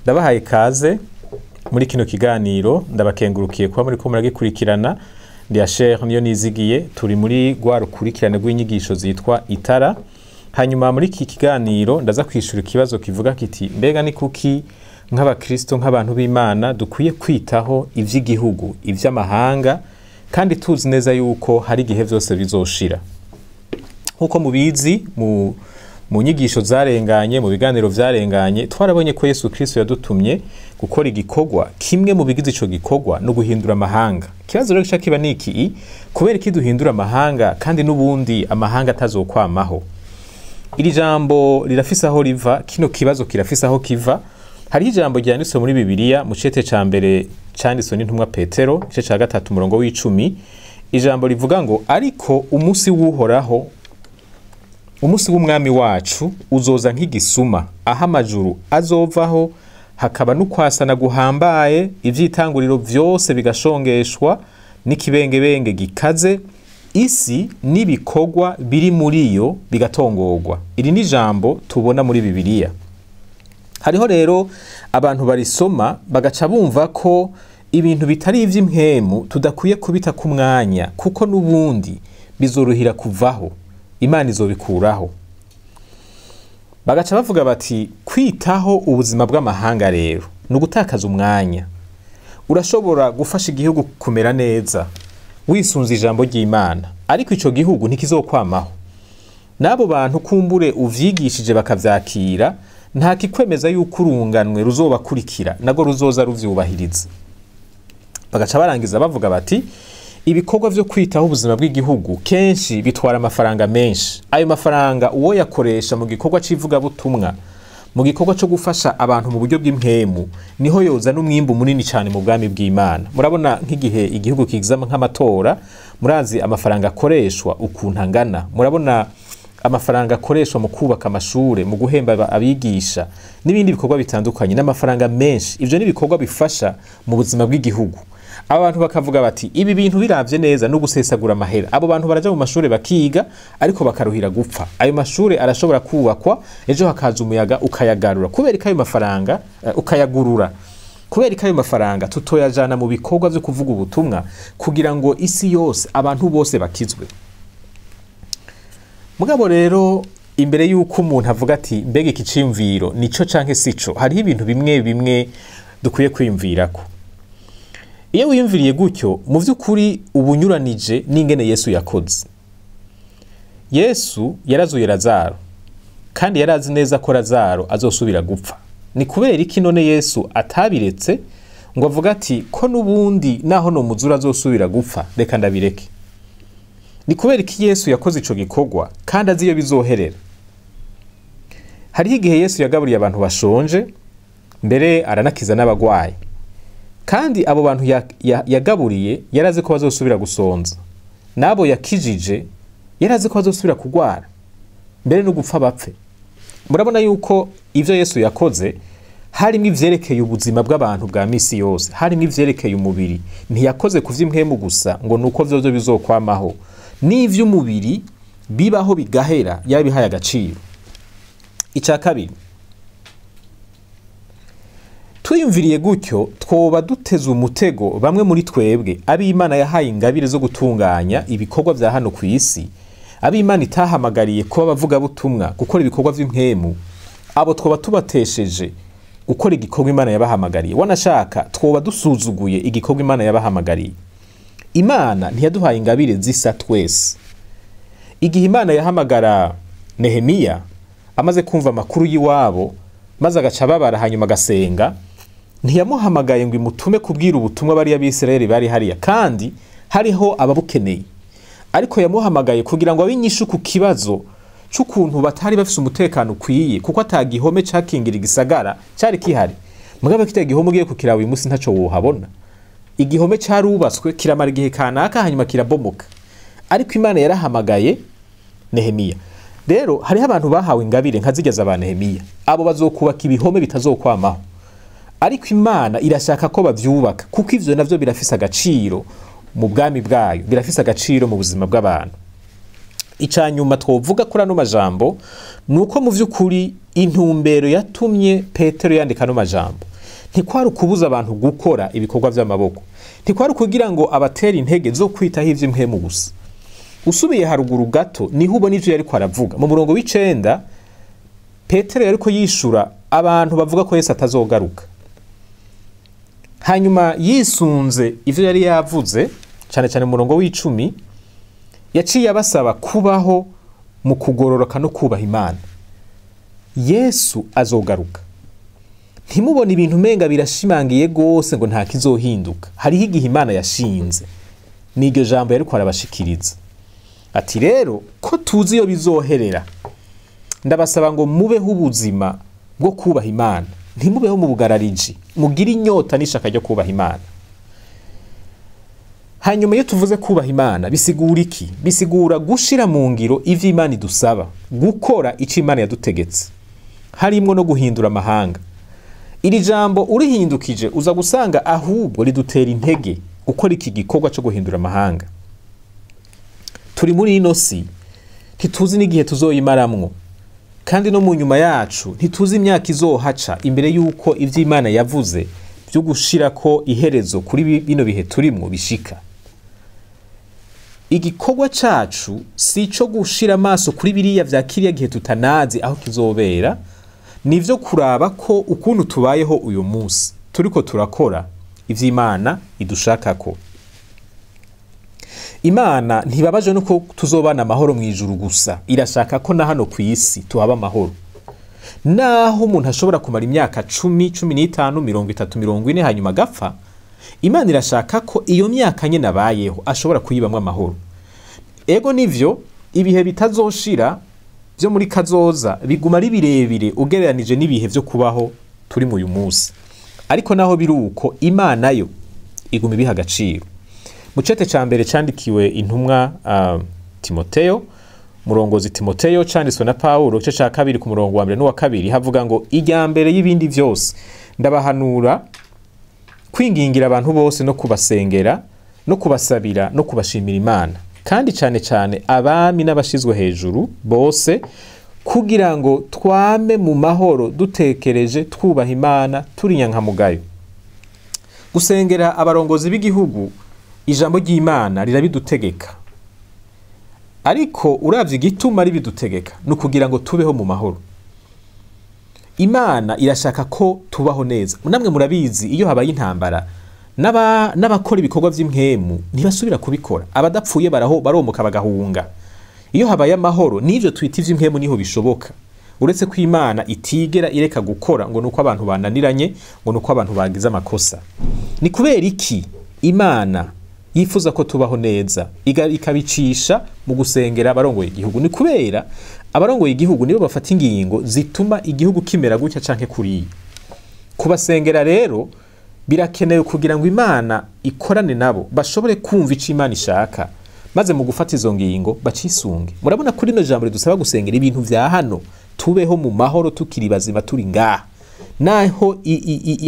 Ndabahaye kaze muri kino kiganiro, ndabakengurukiye kuba muriko muragikurikirana. Ndi Asher niyo nizigiye, turi muri rwa rukurikirane rw'inyigisho zitwa Itara. Hanyuma muri iki kiganiro ndaza kwishura ikibazo kivuga kiti: mbega ni kuki nk'abakristo, nk'abantu b'Imana, dukwiye kwitaho ivy'igihugu, ivy'amahanga, kandi tuzi neza yuko hari igihe vyose bizoshira? Nk'uko mubizi, mu nyigisho zarenganye, mu biganiro vyarenganye, twarabonye ko Yesu Kristo yadutumye gukora igikorwa. Kimwe mu bigize ico gikorwa no guhindura amahanga. Ikibazo rero gica kiba niki: kubera iki duhindura amahanga kandi n'ubundi amahanga atazokwamaho? Iri jambo rirafise aho riva, kino kibazo kirafise aho kiva. Hariho ijambo ryanditswe muri Bibiliya mu cete ca mbere canditswe n'intumwa Petero, igice ca 3, umurongo w'10, ijambo rivuga ngo: "Ariko umunsi w'Uhoraho, umunsi w'Umwami wacu, uzoza nk'igisuma, aho amajuru azovaho hakaba n'ukwasana guhambaye, ivy'itanguriro vyose bigashongeshwa n'ikibengebenge gikaze, isi n'ibikorwa biri muri yo bigatongorwa." Iri ni ijambo tubona muri Bibiliya. Hariho rero abantu barisoma bagaca bumva ko ibintu bitari ivy'impwemu tudakwiye kubita ku mwanya, kuko n'ubundi bizoruhira kuvaho, Imana izobikuraho. Bagaca bavuga bati: kwitaho ubuzima bw'amahanga rero ni ugutakaza umwanya. Urashobora gufasha igihugu kumera neza wisunze ijambo ry'Imana, ariko ico gihugu ntikizokwamaho. N'abo bantu kumbure uvyigishije bakavyakira, nta kikwemeza yuko urunganwe ruzobakurikira nago ruzoza ruvyubahiriza. Bagaca barangiza bavuga bati: ibikorwa vyo kwitaho ubuzima bw'igihugu kenshi bitwara amafaranga menshi. Ayo mafaranga uwo yakoresha mu gikorwa c'ivugabutumwa, mu gikorwa co gufasha abantu mu buryo bw'impwemu, niho yoza n'umwimbu munini cyane mu bwami bw'Imana. Murabona nk'igihe igihugu kigizamo nk'amatora, murazi amafaranga akoreshwa ukuntu angana. Murabona amafaranga akoreshwa mu kubaka amashure, mu guhemba abigisha n'ibindi bikorwa bitandukanye, n'amafaranga menshi. Ivyo ni ibikorwa bifasha mu buzima bw'igihugu. Abantu bakavuga bati: ibi bintu biravye neza no gusesagura amahera. Abo bantu baraja mu mashure bakiga, ariko bakaruhira gupfa. Ayo mashure arashobora kubakwa, ejo hakaza umuyaga ukayagarura. Kubera ko ayo mafaranga ukayagurura, kubera ko ayo mafaranga tutoyajana mu bikorwa vyo kuvuga ubutumwa kugira ngo isi yose, abantu bose bakizwe? Mugabo rero, imbere yuko umuntu avuga ati mbega iki ciyumviro nico canke sico, hariho ibintu bimwe bimwe dukwiye kwiyumvirako. Iyo wiyumviriye gutyo, mu vy'ukuri ubunyuranije n'ingene Yesu yakoze. Yesu yarazuye Lazaro, kandi yarazi neza ko Lazaro azosubira gupfa. Ni kubera iki none Yesu atabiretse ngo avuga ati: ko n'ubundi naho no muzura azosubira gupfa, reka ndabireke? Ni kubera iki Yesu yakoze ico gikorwa kandi azi iyo bizoherera? Hariho igihe Yesu yagaburiye abantu bashonje, mbere aranakiza n'abagwayi, kandi abo bantu yagaburiye yarazi ko bazosubira gusonza, n'abo yakijije yarazi ko bazosubira kugwara, mbere no gupfa bapfe. Murabona yuko ivyo Yesu yakoze harimo ivyerekeye ubuzima bw'abantu bwa misi yose, harimo ivyerekeye umubiri. Ntiyakoze ku vy'impwemu gusa ngo nuko vyovyo bizokwamaho. N'ivy'umubiri bibaho bigahera yarabihaye agaciro. Ica kabiri, twiyumviriye gutyo twoba duteze umutego bamwe muri twebwe ab'Imana yahaye ingabire zo gutunganya ibikorwa vya hano ku isi, ab'Imana itahamagariye kuba abavugabutumwa, gukora ibikorwa vy'impwemu. Abo twoba tubatesheje gukora igikorwa Imana yabahamagariye. Wanashaka twoba dusuzuguye igikorwa Imana yabahamagariye. Imana ntiyaduhaye ingabire zisa twese. Igihe Imana yahamagara Nehemiya amaze kumva amakuru y'iwabo, maze agaca ababara hanyuma agasenga, ntiyamuhamagaye ngo imutume kubwira ubutumwa bariya Abisirayeli bari hariya kandi hariho ababukeneye, ariko yamuhamagaye kugira ngo abe inyishu ku kibazo c'ukuntu batari bafise umutekano ukwiye, kuko ata gihome cakingira igisagara cari kihari. Mugabo kitari gihome, ugiye kukiraba uyu munsi ntaco wohabona. Igihome carubatswe kiramara igihe kanaka, hanyuma kirabomoka. Ariko Imana yarahamagaye Nehemiya. Rero hariho abantu bahawe ingabire nka zirya za ba Nehemiya. Abo bazokubaka ibihome bitazokwamaho, ariko Imana irashaka ko bavyubaka, kuko ivyo navyo birafise agaciro mu bwami bwayo, birafise agaciro mu buzima bw'abantu. Ica nyuma twovuga kuri ano majambo nuko mu vy'ukuri intumbero yatumye Petero yandika ano majambo Ntikwari ukubuza abantu gukora ibikorwa vy'amaboko, ntikwari kugira ngo abatera intege zo kwitaho ivy'impwemu gusa. Usubiye haruguru gato niho ubona ivyo yariko aravuga. Mu murongo w'9 Petero yariko yishura abantu bavuga ko Yesu atazogaruka. Hanyuma yisunze ivyo yari yavuze, cane cane mu murongo w'10, yaciye abasaba kubaho mu kugororoka no kubaha Imana. Yesu azogaruka. Ntimubone ibintu menga birashimangiye gose ngo nta kizohinduka. Hariho igihe Imana yashinze. N'iryo jambo yariko arabashikiriza. Ati rero ko tuzi iyo bizoherera, ndabasaba ngo mubeho ubuzima bwo kubaha Imana. Ntimubeho mu bugarariji, mugire inyota n'ishaka ryo kubaha Imana. Hanyuma iyo tuvuze kubaha Imana bisigura iki? Bisigura gushira mu ngiro ivyo Imana idusaba, gukora ico Imana yadutegetse, harimwo no guhindura amahanga. Iri jambo urihindukije uza gusanga ahubwo ridutera intege gukora iki gikorwa cyo guhindura amahanga. Turi muri ino si, ntituzi n'igihe tuzoyimaramwo, kandi no mu nyuma yacu ntituzi imyaka izohaca imbere yuko ivyo Imana yavuze byo gushirako iherezo kuri bino bihe turimwo bishika. Igikorwa cacu si ico gushira amaso kuri biriya vya kiriya gihe tutanazi aho kizobera, nivyo kuraba ko ukuntu tubayeho uyu munsi turiko turakora ivyo Imana idushakako. Imana ntibabaje nuko tuzobana amahoro mu ijuru gusa, irashaka ko na hano kw'isi tuhaba amahoro. Naho umuntu ashobora kumara imyaka 10, 15, 30, 40 hanyuma agapfa, Imana irashaka ko iyo myaka nyene abayeho ashobora kuyibamwo amahoro. Ego nivyo ibihe bitazoshira vyo muri kazoza biguma ari birebire ugereranije n'ibihe vyo kubaho turi mu uyu munsi. Ariko naho biruko Imana yo iguma ibiha agaciro. Mu cete ca mbere candikiwe intumwa Timoteyo, murongozi Timoteyo, canditswe na Paulo, igice ca 2 ku murongo wa 1 n'uwa 2, havuga ngo irya mbere y'ibindi vyose ndabahanura kwingingira abantu bose no kubasengera no kubasabira no kubashimira Imana, kandi cane cane abami n'abashizwe hejuru bose, kugira ngo twame mu mahoro dutekereje twubaha Imana turi nyankamugayo. Gusengera abarongozi b'igihugu, ijambo ry'Imana rirabidutegeka. Ariko uravye igituma ribidutegeka ni ukugira ngo tubeho mu mahoro. Imana irashaka ko tubaho neza. Namwe murabizi iyo habaye intambara n'abakora ibikorwa vy'impwemu ntibasubira kubikora, abadapfuye baraho baromoka bagahunga. Iyo habaye amahoro n'ivyo twita ivy'impwemu niho bishoboka. Uretse ko Imana itigera ireka gukora ngo nuko abantu bananiranye, ngo nuko abantu bagize amakosa. Ni kubera iki Imana yifuza ko tubaho neza ikabicisha mu gusengera abarongoye igihugu? Ni kubera abarongoye igihugu nibo bafata ingingo zituma igihugu kimera gutya canke kuriya. Kubasengera rero birakenewe kugira ngo Imana ikorane nabo, bashobore kumva ico Imana ishaka, maze mu gufata izo ngingo bacisunge. Murabona kuri rino jambo ridusaba gusengera ibintu vya hano, tubeho mu mahoro tukiri bazima turi ngaha. Naho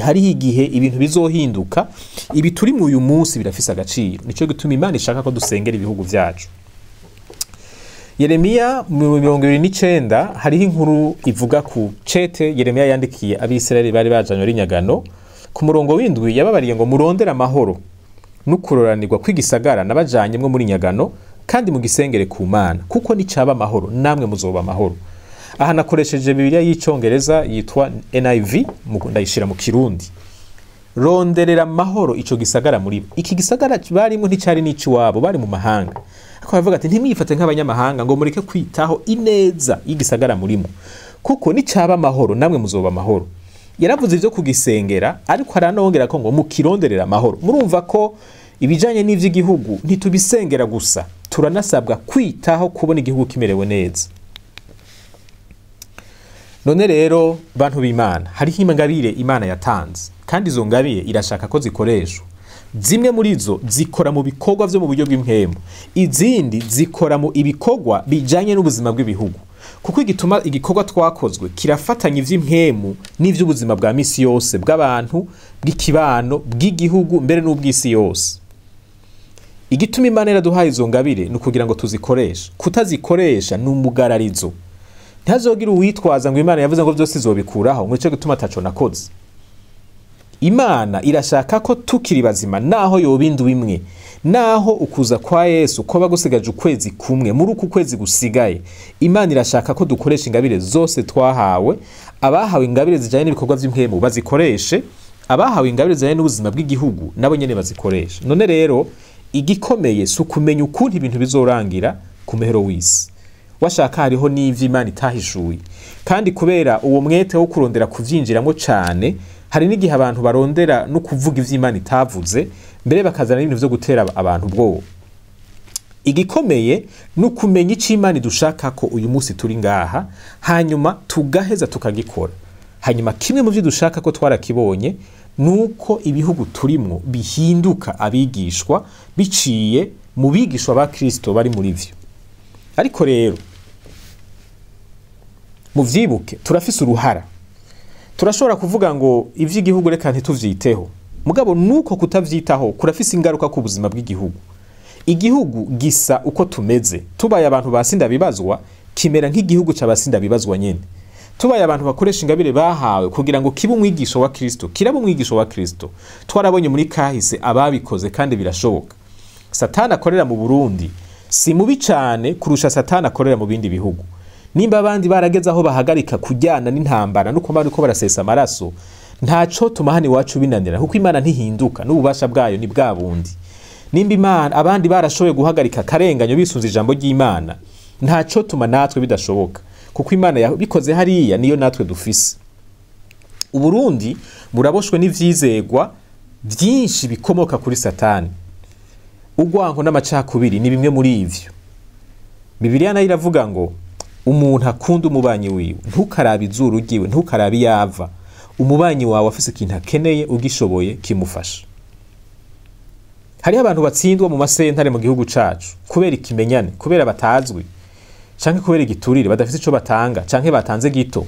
hariho igihe ibintu bizohinduka, ibi turi mu uyu munsi birafise agaciro. Nico gituma Imana ishaka ko dusengera ibihugu vyacu. Yeremiya mu 29 hariho inkuru ivuga ku cete Yeremiya yandikiye Abisirayeli bari bajanywe ari nyagano. Ku murongo w'7 yababariye ngo murondere amahoro n'ukuroranirwa kw'igisagara nabajanyemwo muri nyagano, kandi mugisengere ku Mana, kuko nicaba amahoro namwe muzoba amahoro. Aha nakoresheje Bibiliya y'icongereza yitwa NIV, ndayishira mu Kirundi. Ronderera amahoro ico gisagara muri bo. Iki gisagara barimwo nticari n'iciwabo, bari mu mahanga. Ariko baravuga ati ntimwifate nk'abanyamahanga ngo mureke kwitaho ineza y'igisagara murimo, kuko nicaba amahoro namwe muzoba amahoro. Yaravuze ivyo kugisengera, ariko aranongera ko ngo mukironderera amahoro. Murumva ko ibijanye n'ivy'igihugu ntitubisengera gusa, turanasabwa kwitaho kubona igihugu kimerewe neza. None rero bantu b'Imana, hariho ingabire Imana yatanze, kandi izo ngabire irashaka ko zikoreshwa. Zimwe muri zo zikora mu bikorwa vyo mu buryo bw'impwemu, izindi zikora mu ibikorwa bijanye n'ubuzima bw'ibihugu. Kuko igituma igikorwa twakozwe kirafatanya ivy'impwemu n'ivy'ubuzima bwa misi yose bw'abantu, bw'ikibano, bw'igihugu, mbere n'ubw'isi yose. Igituma Imana iraduhaye izo ngabire ni ukugira ngo tuzikoreshe. Kutazikoresha ni umugararizo. Ntihazogira uwitwaza ngo Imana yavuze ngo vyose izobikuraho, ngo ico gituma ataco nakoze. Imana irashaka ko tukiri bazima, naho yoba indwi imwe, naho ukuza kwa Yesu koba gusigaje ukwezi kumwe, muri uku kwezi gusigaye Imana irashaka ko dukoresha ingabire zose twahawe. Abahawe ingabire zijanye n'ibikorwa vy'impwemu bazikoreshe, abahawe ingabire zijanye n'ubuzima bw'igihugu nabo nyene bazikoreshe. None rero igikomeye si ukumenya ukuntu ibintu bizorangira ku muhero w'isi, washaka hariho n'ivyo Imana itahishuye, kandi kubera uwo mwete wo kurondera kuvyinjiramwo cane, hari n'igihe abantu barondera no kuvuga ivyo Imana itavuze, mbere bakazana n'ibintu vyo gutera abantu ubwoba. Igikomeye ni ukumenya ico Imana idushaka ko uyu munsi turi ngaha, hanyuma tugaheza tukagikora. Hanyuma kimwe mu vyo dushaka ko twarakibonye nuko ibihugu turimwo bihinduka abigishwa biciye mu bigishwa ba Kristo bari muri vyo. Ariko rero muvyibuke, turafise uruhara. Turashobora kuvuga ngo ivy'igihugu reka ntituvyiteho, mugabo nuko kutavyitaho kurafise ingaruka ku buzima bw'igihugu. Igihugu gisa uko tumeze, tubaye abantu basinda bibazwa kimera nk'igihugu c'abasinda bibazwa nyene. Tubaye abantu bakoresha ingabire bahawe kugira ngo kibe umwigisho wa Kristo, kiraba umwigisho wa Kristo. Twarabonye muri kahise ababikoze kandi birashoboka. Satani akorera mu Burundi si mubi cane kurusha Satani akorera mu bindi bihugu. Nimba abandi barageze aho bahagarika kujyana n'intambara nuko bariko barasesa amaraso, ntaco tuma hano iwacu binanira, kuko Imana ntihinduka n'ububasha bwayo ni bwa bundi. Nimba Imana abandi barashoboye guhagarika akarenganyo bisunze ijambo ry'Imana, ntaco tuma natwe bidashoboka, kuko Imana yabikoze hariya niyo natwe dufise. Uburundi buraboshwe n'ivyizegwa vyinshi bikomoka kuri Satani. Urwanko n'amacakubiri ni bimwe muri ivyo. Bibiliya nayo iravuga ngo umuntu akunda umubanyi wiwe, ntukarabe izuru ryiwe, ntukarabe iyava. Umubanyi wawe afise ikintu akeneye ugishoboye kimufasha. Hariho abantu batsindwa mu masentare mu gihugu cacu kubera ikimenyane, kubera batazwi, canke kubera igiturire, badafise ico batanga canke batanze gito.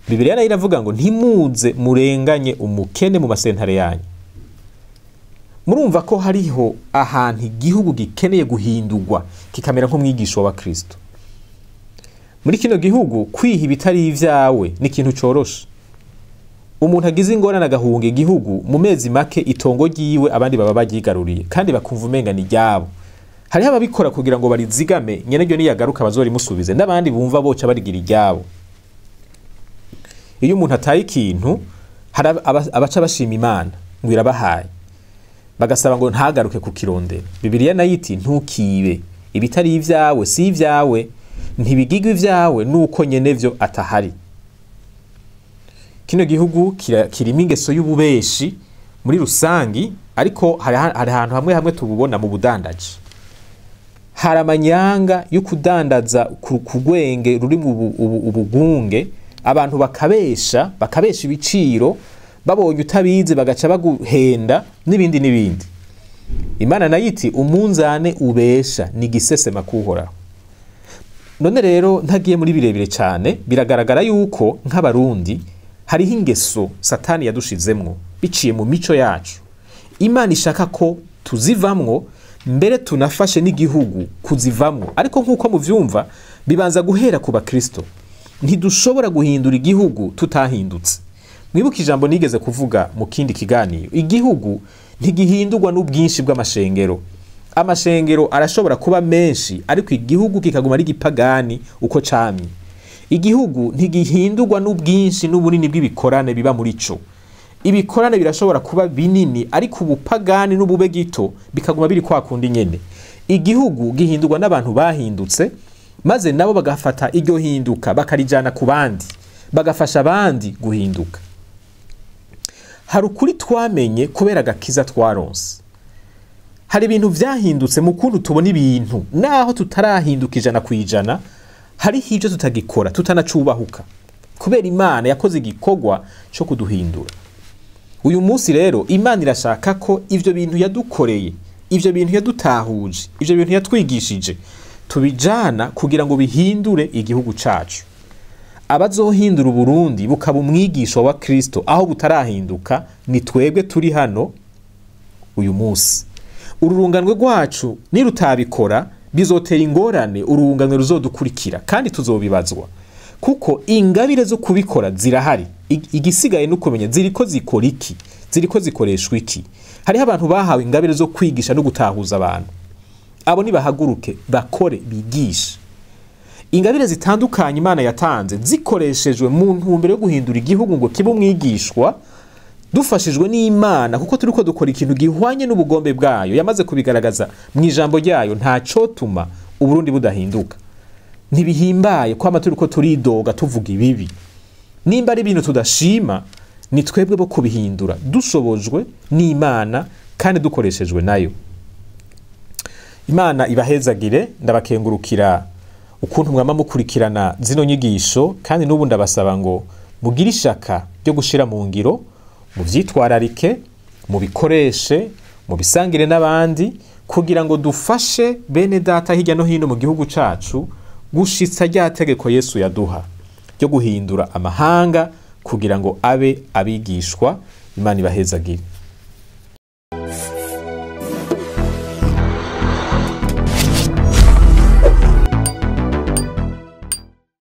Bibiliya nayo iravuga ngo ntimuze murenganye umukene mu masentare yanyu. Murumva ko hariho ahantu igihugu gikeneye guhindurwa kikamera nk'umwigisha wa Kristo. Muri kino gihugu kwiha ibitari ivyawe ni ikintu coroshe. Umuntu agize ingorane agahunga igihugu, mu mezi make itongo ryiwe abandi baba baryigaruriye kandi bakumva umenga ni ryabo. Hariho ababikora kugira ngo barizigame, nyene ryo niyagaruka bazorimusubize, n'abandi bumva boca barigira iryabo. Iyo umuntu ataye ikintu, hari abaca bashima Imana ngo irabahaye, bagasaba ngo ntagaruke kukirondera. Bibiliya nayo iti ntukibe, ibitari ivyawe si ivyawe, ntibigigwe ivyawe nuko nyene vyo atahari. Kino gihugu kirimo ingeso y'ububeshi muri rusangi, ariko hari ahantu hamwe hamwe tububona mu budandaji. Hari amanyanga yo kudandaza ku rwenge ruri mu ubugunge, abantu bakabesha ibiciro, babonye utabizi bagaca baguhenda n'ibindi n'ibindi. Imana nayo iti umunzane ubesha ni gisesema kuhoraho. None rero ntagiye muri birebire cyane, biragaragara yuko nk'abarundi hariho ingeso Satani yadushizemwo biciye mu mico yacu. Imana ishaka ko tuzivamwo, mbere tunafashe n'igihugu kuzivamwo. Ariko nkuko muvyumva bibanza guhera ku bakristo. Ntidushobora guhindura igihugu tutahindutse. Mwibuke ijambo nigeze kuvuga mu kindi kiganiro, igihugu ntigihindurwa n'ubwinshi bw'amashengero. Amashengero arashobora kuba menshi, ariko igihugu kikaguma ari gipagani uko camye. Igihugu ntigihindurwa n'ubwinshi n'ubunini bw'ibikorane biba muri co. Ibikorane birashobora kuba binini, ariko ubupagani n'ubube gito bikaguma biri kwa kundi nyene. Igihugu gihindurwa n'abantu bahindutse, maze nabo bagafata iryo hinduka bakarijana ku bandi, bagafasha abandi guhinduka. Hari ukuri twamenye kubera agakiza twaronse. Hari ibintu vyahindutse mu kuntu tubona ibintu, naho tutarahinduka 100%, hariho ivyo tutagikora tutanacubahuka, kubera Imana yakoze igikorwa cyo kuduhindura. Uyu munsi rero Imana irashaka ko ivyo bintu yadukoreye, ivyo bintu yadutahuje, ivyo bintu yatwigishije tubijana kugira ngo bihindure igihugu cacu. Abazohindura Uburundi bukaba umwigisho wa Kristo aho butarahinduka ni twebwe turi hano uyu munsi. Ururunganwe rwacu nirutabikora bizotera ingorane urunganwe ruzodukurikira, kandi tuzobibazwa, kuko ingabire zo kubikora zirahari. Igisigaye ni ukumenya ziriko zikora iki, ziriko zikoreshwa iki. Hariho abantu bahawe ingabire zo kwigisha no gutahuza abantu. Abo nibahaguruke bakore, bigishe. Ingabire zitandukanye Imana yatanze zikoreshejwe mu ntumbero yo guhindura igihugu ngo kibe umwigishwa, dufashijwe n'Imana, kuko turiko dukora ikintu gihwanye n'ubugombe bwayo yamaze kubigaragaza mu ijambo ryayo. Nta cotuma Uburundi budahinduka. Ntibihimbaye kwama turiko turidoga tuvuga ibibi. Nimba ari ibintu tudashima, ni twebwe bo kubihindura, dushobojwe n'Imana kandi dukoreshejwe nayo. Imana ibahezagire. Ndabakengurukira ukuntu mwama mukurikirana zino nyigisho, kandi n'ubu ndabasaba ngo mugire ishaka ryo gushira mu ngiro, muvyitwararike, mubikoreshe, mubisangire n'abandi, kugira ngo dufashe bene data hirya no hino mu gihugu cacu gushitsa rya tegeko Yesu yaduha ryo guhindura amahanga kugira ngo abe abigishwa. Imana ibahezagire.